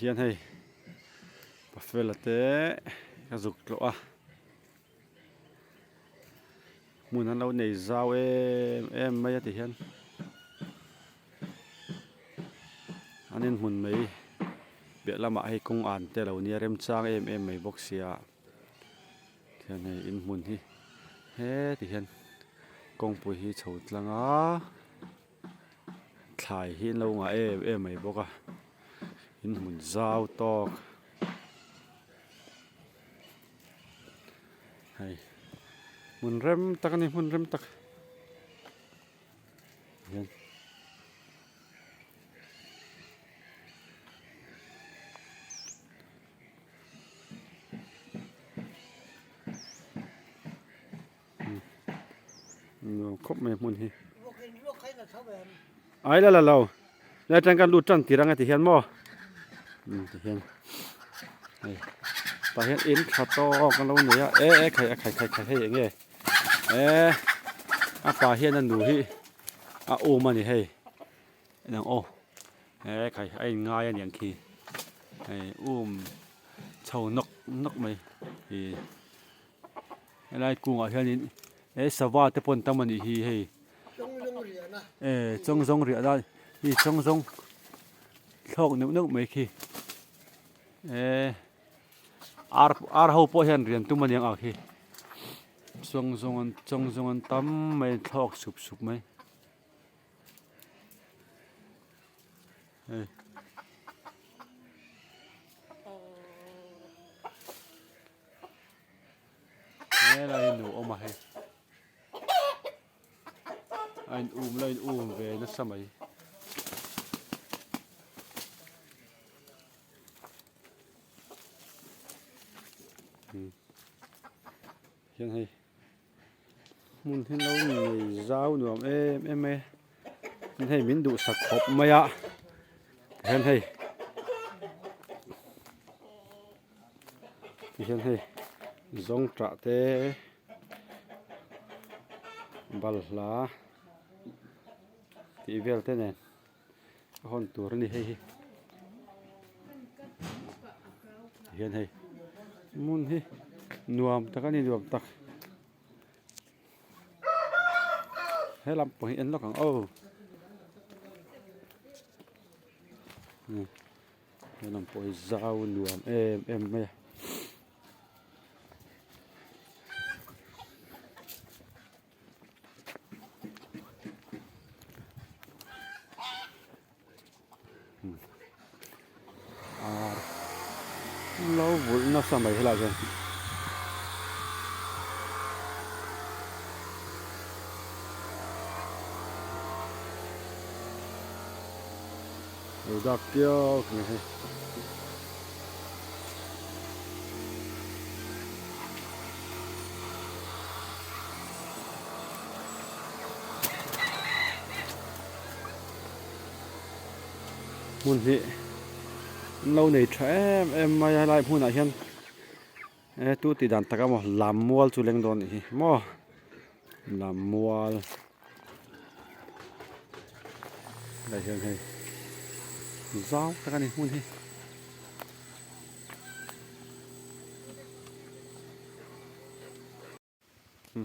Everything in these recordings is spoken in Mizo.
Tihian hei Pafela te ka zuk tlawh a hmun an lo nei zau em em mai a tihian an inhmun mai piah lamah hei kawng an te lo nia remchang em em mai bawk sia tihian hei inhmun hi heti hian kawngpui hi chho tlang a. Thlai hi an lo ngah em em mai bawk a in hmun zau tawk hei hmun rem tak a ni hmun rem tak hian. Nuam khawp mai hmun hi. Ai la la lo. Lai tang kan lut tan tir anga ti hian maw. Um ti hian. Hei. Tah hian in tha tawk an lo nei a. E e khai a khai khai khai hei enge. E a pa hian a nu hi a um a ni hei. Enang aw. E khai a in ngai a niang khi. Hei um chho nawk nawk mai. Hi. Helai kungah hianin he sava te pawh an tam a nih hi hei e chawngzawng riahna hi chawngzawng thlawk neuh neuh mai khi e ar ar ho pawh hian rian tum a niang ang khi chawngzawng an chawngzawng an tam mai thlawk sup sup mai. Hei. Helai hi nu awm a hei. A in um la in um ve nasa mai. Hian hei hmun hi lo nei zau nuam em em mai a hei min duhsak khawp mai a tihian hei tihian hei zawngṭah te balhla tih vel te nen a hawn tur a ni hei hi hian hei hmun hi nuam tak a ni nuam tak he lam pawh hi en lawk ang aw he lam pawh hi zau nuam em em mai a. Ar lo vulh nasa mai helaiah hian lo dak kiau mai hei. Hmun hi an lo nei tha em em mai a helai hmunah hian e tu tih dan tak emaw lam mual chu leng dawn a nih hi maw lam mual helai hian hei zau tak a ni hmun hi.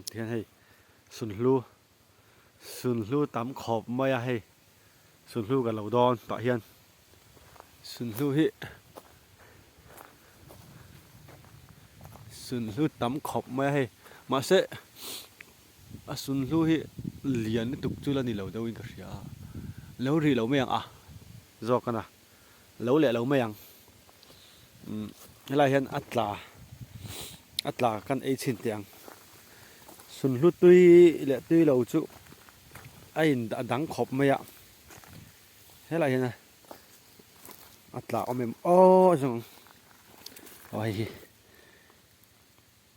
Tihian hei sunhlu sunhlu tam khawp mai a hei sunhlu ka lo dawn tah hian sunhlu hi sunhlu tam khawp mai a hei mahse a sunhlu hi lian lutuk chu la ni lo deuhin ka hria a lo rih lo mai ang a zawk a na. Lo leh lo mai ang. Umm helai hian a tla a tla kan ei chhin teh ang. Sunhlu tui leh tui lo chu a in a dang khawp mai a. Helai hian a tla awm em aw zawng aw hei hi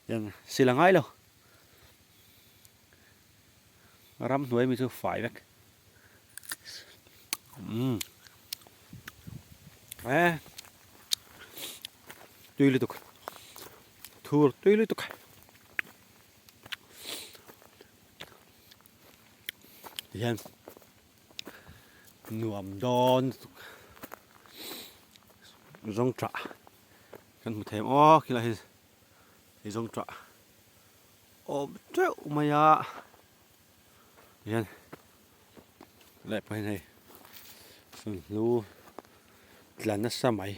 hian sil a ngai lo. Ramhnuai mi chu fai vek. Umm e tui lutuk thur tui lutuk tihian nuam dawn lutuk. Zawng tah kan hmu thei ang aw khilai hi hei zawng tah awm teuh mai a tihian leh pawh hian hei sunhlu tla nasa mai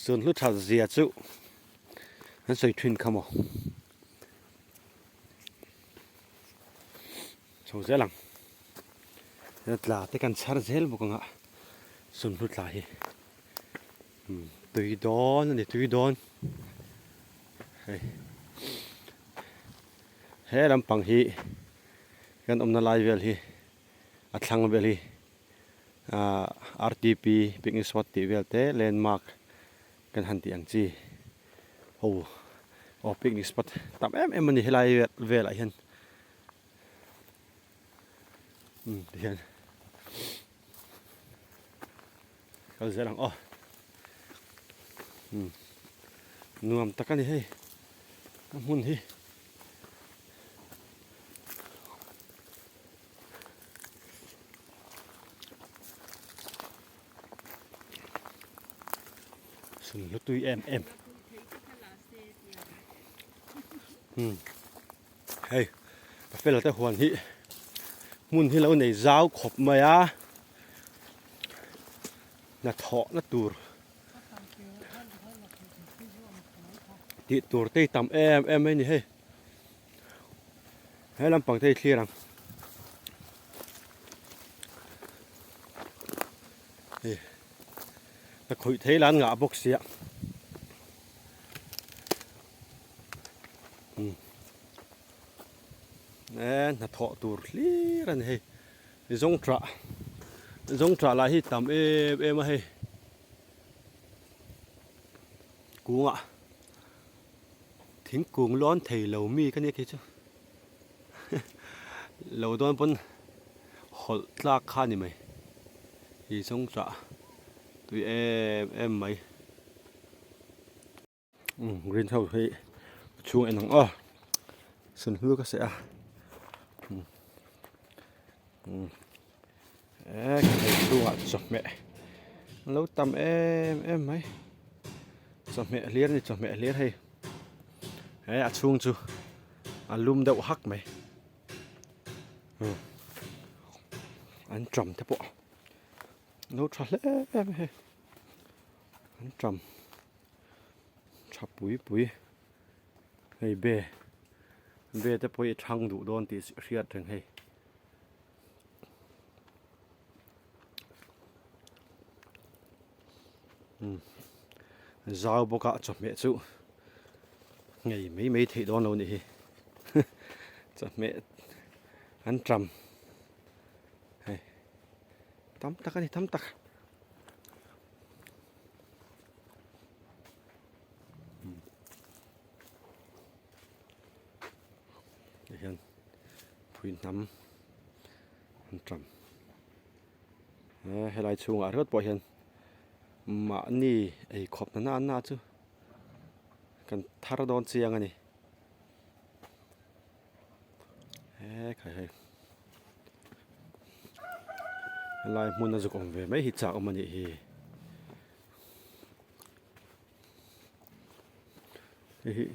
sunhlu that zia chu an sawi thin kha maw chho zel ang tla te kan chhar zel bawk ang a sunhlu tla hi tui dawn a ni tui dawn hei he lampang hi kan awmna lai vel hi a thlang vel hi ahh R T P picnic spot tih vel te landmark kan han tih ang chi ho aw picnic spot tam em em a ni helai velah hian umm tihian kal zel ang aw umm nuam tak a ni hei a hmun hi. Sunhlu tui em em umm hei a fela te huan hi hmun hi lo nei zau khawp mai a hnathawh na tur tih tur te hi tam em em mai a ni hei he lampang te hi thlir ang hei a khawih thei lan ngah bawk sia umm e hnathawh tur hlir a ni hei zawng tah zawng tah lah hi tam em em a hei kungah thingkung lawn thei lo mi ka nia khi chu lo dawn pawn hawlh tlak kha a ni mai hi zawng tah tui em em mai umm green house hi a chhung en ang aw sunhlu ka seh a umm umm eh hei chhungah chawhmeh an lo tam em em mai chawhmeh hlir a ni chawhmeh hlir hei he a chhung chu a lum deuh hak mai umm an ṭam te pawh a lo ṭha hle mai hei an ṭam tha pui pui hei be be te pawh hi a thang duh dawn tih hriat reng hei. Zau bawk a chawhmeh chu ngei mai mai theih dawn lo nih hi chawhmeh an ṭam hei tam tak a ni tam tak. Tihian phui hnam an ṭam he helai chhungah ringawt pawh hian mahni eikhawp na na na chu kan thar dawn chiang a ni he khai hei helai hmun a zuk awm ve mai hi chak awm a nih hi. Hei hi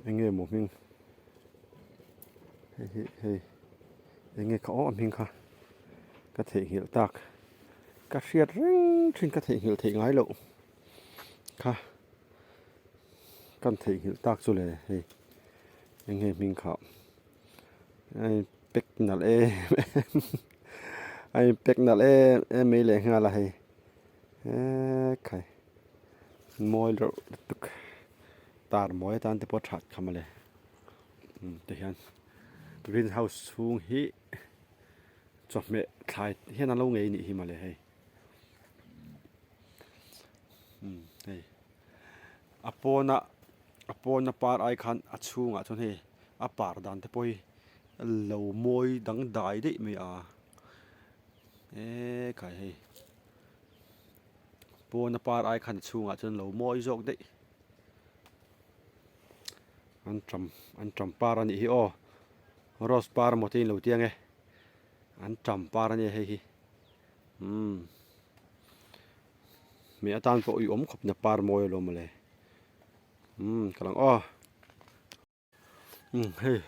eng nge maw hming hei hi hei eng nge kha aw a hming kha ka theihnghilh tak ka hriat reng thin ka theihnghilh theih ngai loh kha kan theihnghilh tak chu le hei eng nge hming kha a in pack nalh em em a in pack nalh em em mai leh nghal a hei hekhai mawi reuh lutuk tar mawi atan te pawh a that kha mawle tihian green house chhung hi chawhmeh thlai hian an lo ngei anih hi mawle hei hei a pawna a pawna par ai khan a chhungah chuan hei a par dan te pawh hi lo mawi dangdai daih mai a ekhai hei pawna par ai khan a chhungah chuan lo mawi zawk daih an ṭam an ṭam par a nih hi aw rose par maw te in lo tia nge an ṭam par a nia hei hi umm. Hmeh atan pawh uiawm khawp in a par mawi alawm mawle. Umm ka lang aw. Umm hei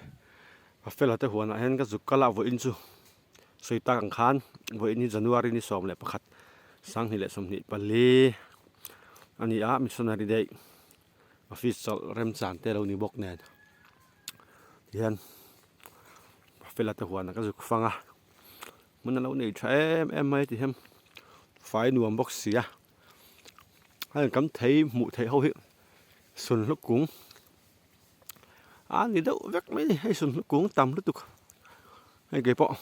a fela te huanah hian ka zuk kal a vawiin chu sawi tak ang khan vawiin hi January ni 11 2024 a ni a missionary day office chawlh remchan te lo ni bawk nen tihian a fela te huanah ka zuk fang a hmun a lo nei tha em em mai ti hian fai nuam bawk si a heng kan thei hmuh theih ho hi sunhlu kung. A ni deuh vek mai a ni hei sunhlu kung tam lutuk hei kei pawh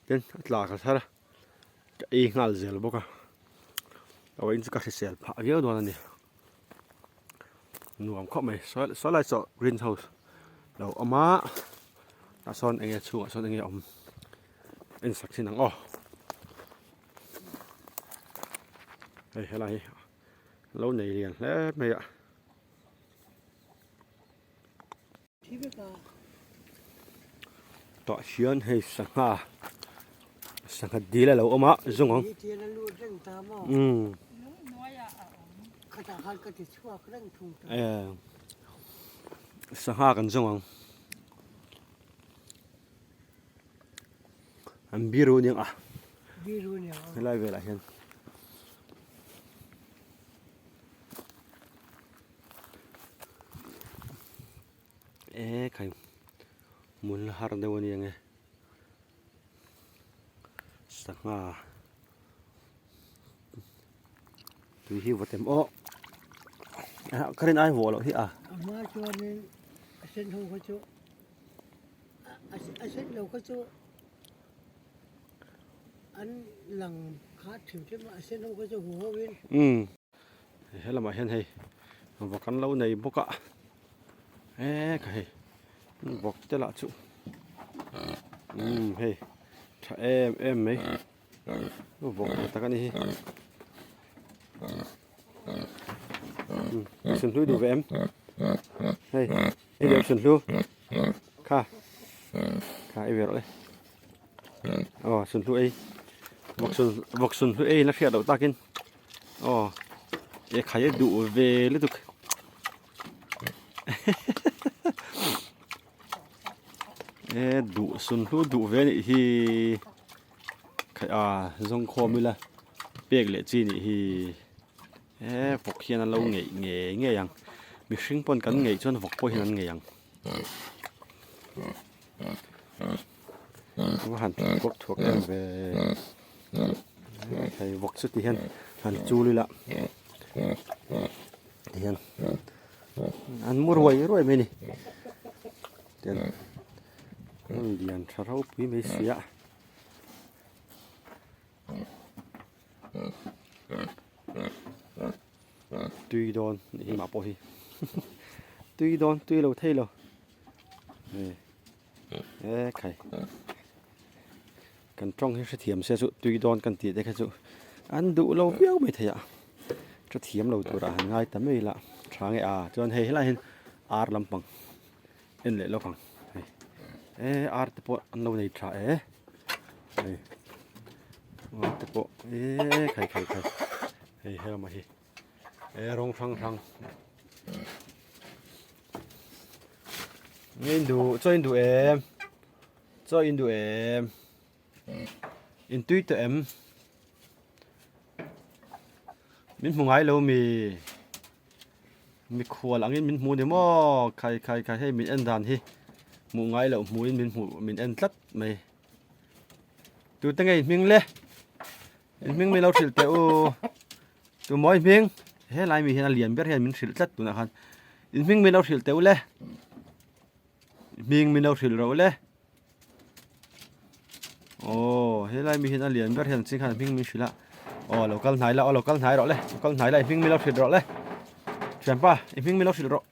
tin a tla ka thar a ka ei nghal zel bawk a vawiin chu ka hrisel phah viau dawn a ni nuam khawp mai saw saw lai saw green house lo awm a tah sawn eng nge chhungah sawn eng nge awm en sak thin ang aw hei helai hi. Lo nei lian hle mai a. Tah hian hei sangha sangha dil a lo awm a zung ang. Umm. Sangha kan zawng ang. An biru aniang a. Biru aniang a. Helai velah hian. E khai mun la har deuh aniang e. Sangha tui hi vawtem aw. Ka rin ai vawh loh hi a. A hma chuanin a sen ho kha chu A sen lo kha chu an lang kha thim thim a, a sen ho kha chu hu ho in. Umm he lamah hian hei vawk an lo nei bawk a e ka hei vawk te lah chu umm hei tha em em mai vawk tha tak a ni hi umm sunhlui duh ve em hei. Hei deuh sunhlu kha kha ei ve rawh le aw sunhlu ei vawk sun vawk sunhlu ei la hriat loh takin aw e khai a duh ve lutuk e duh sunhlu duh ve anih hi khai a zawng khawm ila pek leh chi nih hi. He vawk hian an lo ngeih ngei ngei ang mihring pawn kan ngeih chuan vawk pawh hian an ngeih ang a han thuak thuak em ve hei vawk chu ti hian han chul ila ti hian an mu ruai ruai mai a ni tian an lian tha ropui mai si a. Tui dawn nih hi mah pawh hi tui dawn tui lo thei lo e khai kan tawng hi hrethiam se chu tui dawn kan tih te kha chu an duh lo viau mai thei a hrethiam lo turah han ngai ta mai ila tha nge a chuan hei helaiah hian ar lampang en leh lawk ang hei e ar te pawh an lo nei tha e hei ar te pawh e khai khai khai hei helama hi e rawng hrang hrang nge in duh chaw in duh em chaw in duh em in tui tawh em min hmu ngai lo mi. Mikhual angin min hmu ni maw? Khai khai khai hei min en dan hi hmuh ngai loh hmuhin min hmuh min en tlat mai. Tute nge in hming le? In hming min lo hrilh teh u. Tu maw i hming? He lai mi hian a lian ber hian min hrilh tlat tunah khan. In hming min lo hrilh teh u le. Hming min lo hrilh rawh u le. Aw helai mi hian a lian ber hian ching khan hming min hrilh a aw lo kal hnai la aw lo kal hnai rawh le lo kal hnai la i hming min lo hrilh rawh le thianpa i hming min lo hrilh rawh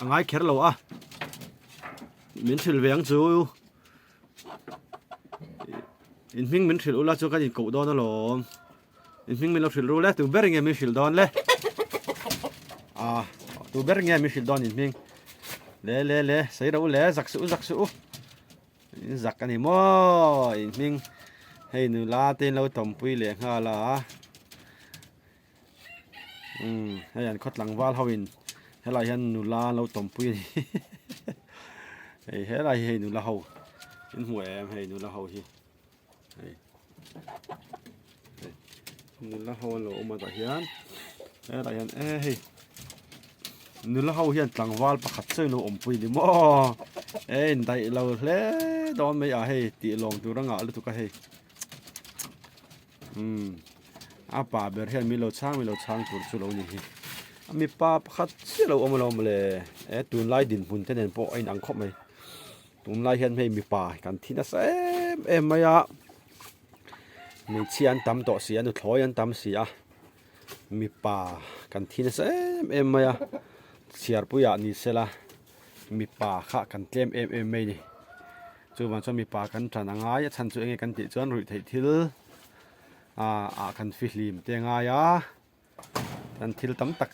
a ngai kher lo a min hrilh ve ang chu in hming min hrilh ula chu kan inkoh dawn alawm in hming min lo hrilh ru le tu ber nge min hrilh dawn le a tu ber nge min hrilh dawn in hming le le le sei ro le zak suh zak suh in zak ani maw in hming. Hei nula te in lo tawmpui leh nghal a. Umm hei an khaw tlangval ho in helai hian nula an lo tawmpui a ni. Hei helai hi hei nula ho in hmu em hei nula ho hi. Hei hei nula ho an lo awm a tah hian helai hian e hei nula ho hian tlangval pakhat chiah in lo awmpui a ni maw e indaih lo hle dawn mai a hei tih lawm tur a ngah lutuk a hei umm a pa ber hian min lo chhang min lo chhang tur chu lo ni hi a mipa pakhat chiah lo awm alawm mawle e tunlai dinhmun te nen pawh a inang khawp mai. Tunlai hian hei mipa kan thi nasa em em mai a, hmeichhia an tam tawh si a nuthlawi an tam si a, mipa kan thi nasa em em mai a, chhiarpuiah ni sela mipa kha kan tlem em em mai a ni. Chuvang chuan mipa kan tan a ngai a chhan chu enge kan tih chuan ruihtheih thil ah kan fihlim te a ngai a. Kan thil tam tak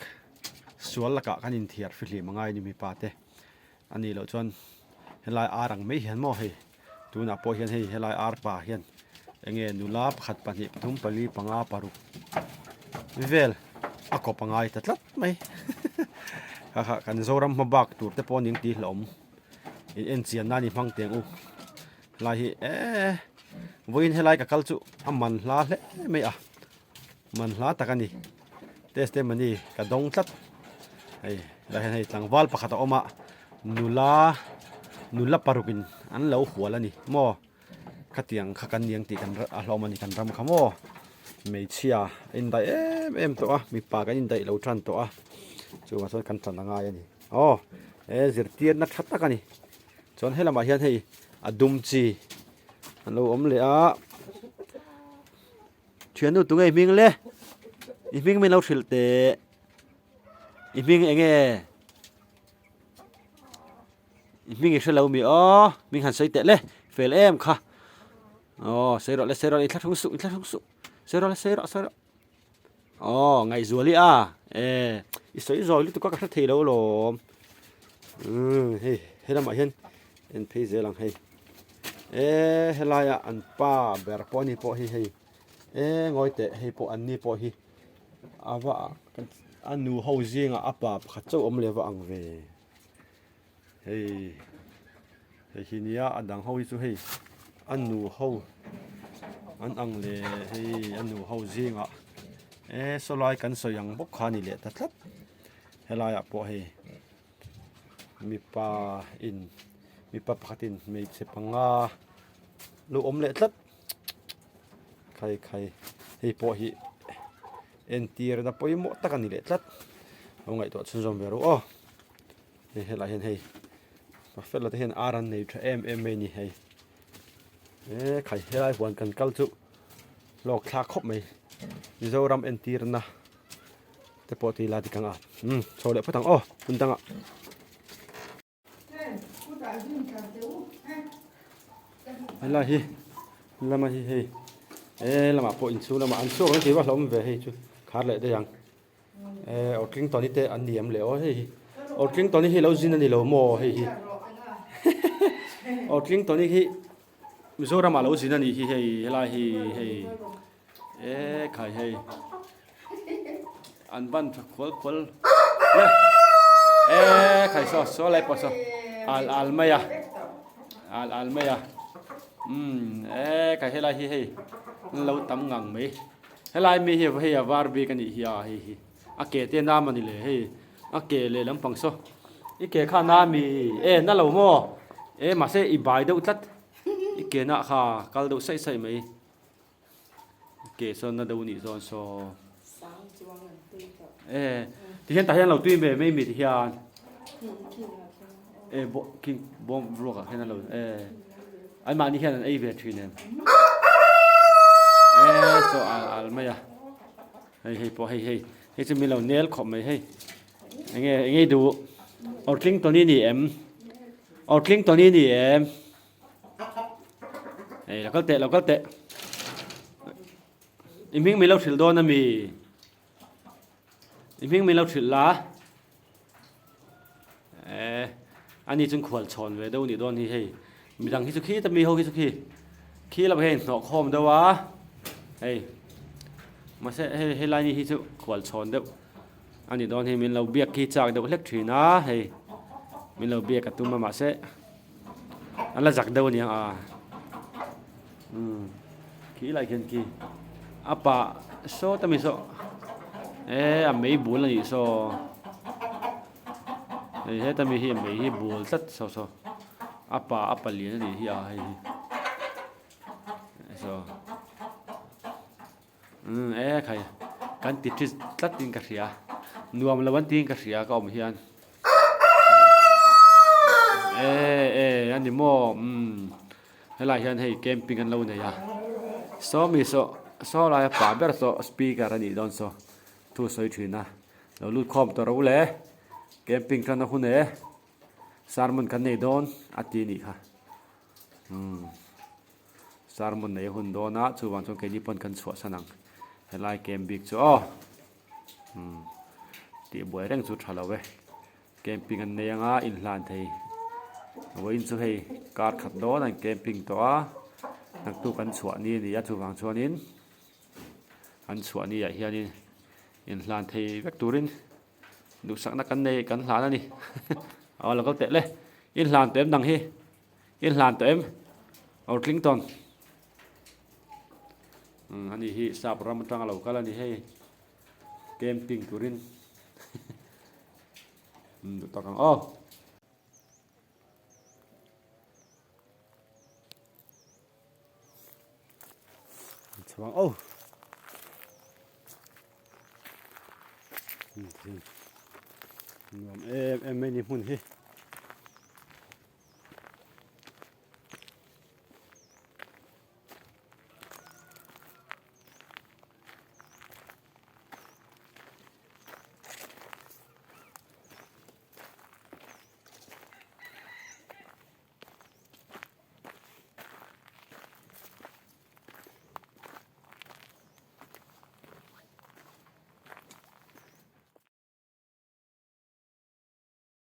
sual lakah kan inthiar fihlim a ngai a ni mipa te a nih loh chuan helai ar ang mai hian maw hei tunah pawh hian hei helai ar pa hian enge nula pakhat pahnih pathum pali panga paruk vel a kawp a ngai ta tlat mai kha kha kan Zoram hma bak tur te pawh a ning tih hlauhawm in en chian nan i hmang teng u helai hi eee vawiin helai ka kal chu a man hla hle mai a. Man hla tak a ni testimony ka dawng tlat hei helai hian hei tlangval pakhat a awm a nula nula paruk in an lo hual a ni maw khatiang kha kan niang tih kan a hlawm a ni kan ram kha maw hmeichhia a indaih em em tawh a mipa kan indaih lo tan tawh a chuvang chuan kan tan a ngai a ni aw he zirtirna tha tak a ni chuan helamah hian hei a dum chi an lo awm leh a. Thiannu tunge i hming le? I hming min lo hrilh teh. I hming eng nge? I hming i hre lo mi aw? Hming han sawi teh le. Fel em kha. Aw, sawi rawh le, sawi rawh le, i thla hrung suh, i thla hrung suh. Sawi rawh le, sawi rawh, sawi rawh. Aw, Ngaihzuali a. E, i sawi zawi lutuk a ka hre thei lo lawm. Umm, hei, he lamah hian en phei zel ang hei. E helaia an pa ber pawh ani pawh hi hei e ngawi teh hei pawh an ni pawh hi a va a nu ho zingah a pa pakhat chauh awm leh va ang ve hei hei hi nia a dang ho hi chu hei a nu ho an ang leh hei a nu ho zingah e sawlai kan sawi ang bawk kha a ni leh ta tlat helaiah pawh hei. Mipa in mipa pakhat in hmeichhe panga lo awm leh tlat khai khai hei pawh hi entir na pawimawh tak a ni leh tlat lo ngaihtuah chhunzawm ve rawh aw hei helaiah hian hei a fela te hian ar an nei tha em em mai a ni hei e khai helai huan kan kal chu hlawk thlak khawp mai Mizoram entir na. Te pawh ti la dik ang a umm chho leh phawt ang aw hun dangah. Helai hi lama hi hei e lamah pawh inchhung lamah an chhuak ang tih va hlauhawm ve hei chu khar leh daih ang e Orkington-i te an ni em le aw hei hi Orkington-i hi lo zin a ni lo maw hei hi Orkington-i hi Mizoramah lo zin a nih hi hei helai hi hei. E khai hei an ban tha khual khual le e khai saw saw lai pawh saw al al mai a al al mai a um e khai helai hi hei an lo tam ngang mai helai mi hi hei a var bik a nih hi a hei hi a ke te nam a ni le hei a ke leh lampang saw i ke kha na mi e na lo maw e mahse i bai deuh tlat i ke nah kha kal deuh saih saih mai. Ke sawn na deuh nih zawn saw. Sang chuang an tui tawh. E ti hian tah hian lo tui ve mai mi ti hian. E bo king bawm ruak ah hian an lo e an mahni hian an ei ve thin em. E saw al al mai a. Hei hei pawh hei hei hei chu min lo nel khawp mai hei. Enge enge i duh Ortlington i ni em? Ortlington i ni em? Ei lo kal teh lo kal teh i hming min lo hrilh dawn a mi i hming min lo hrilh la eh ani chung khual chhawn ve deuh nih dawn hi hei midang hi chu khi ta mi ho hi chu khi. Khi lamah hian inhnawh khawm deuh a hei mahse hei helai ni hi chu khual chhawn deuh a ni dawn hi min lo biak khi chak deuh hlek thin a hei min lo biak a tum a mahse a la zak deuh a niang a umm khi lai khian khi a pah sawt ami saw eh a mei bul a nih saw hei heta mi hi a mei hi bul tlat saw saw. A pa a palian a nih hi a hei hi saw umm e khai kan ti thi tlat in ka hria nuam lo an tiin ka hria ka awm hian e e a ni maw umm helai hian hei camping an lo nei a saw mi saw saw laia pa ber saw speaker a nih dawn saw thu sawi thin a lo lut khawm tawh ro le camping tan a hun e. Sermon kan nei dawn a ti anih kha umm sermon nei a hun dawn a chuvang chuan keini pawn kan chhuahsan ang helai camp bik chu aw umm tih buai reng chu tha lo e camping an nei anga inhlan thei vawiin chu hei kar khat dawn an camping tawh a naktuk an chhuah ni a ni a chuvang chuanin an chhuah ni ah hianin inhlan thei vek turin. Duhsakna kan nei kan hlan a ni aw lo kal teh le in hlan tawh em dang hi in hlan tawh em aw tling tawn umm ani hi sap ram atanga lo kal a ni hei camping turin umm duh tak ang aw. Chhuang oh. Nuam em em mai ni hmun hi.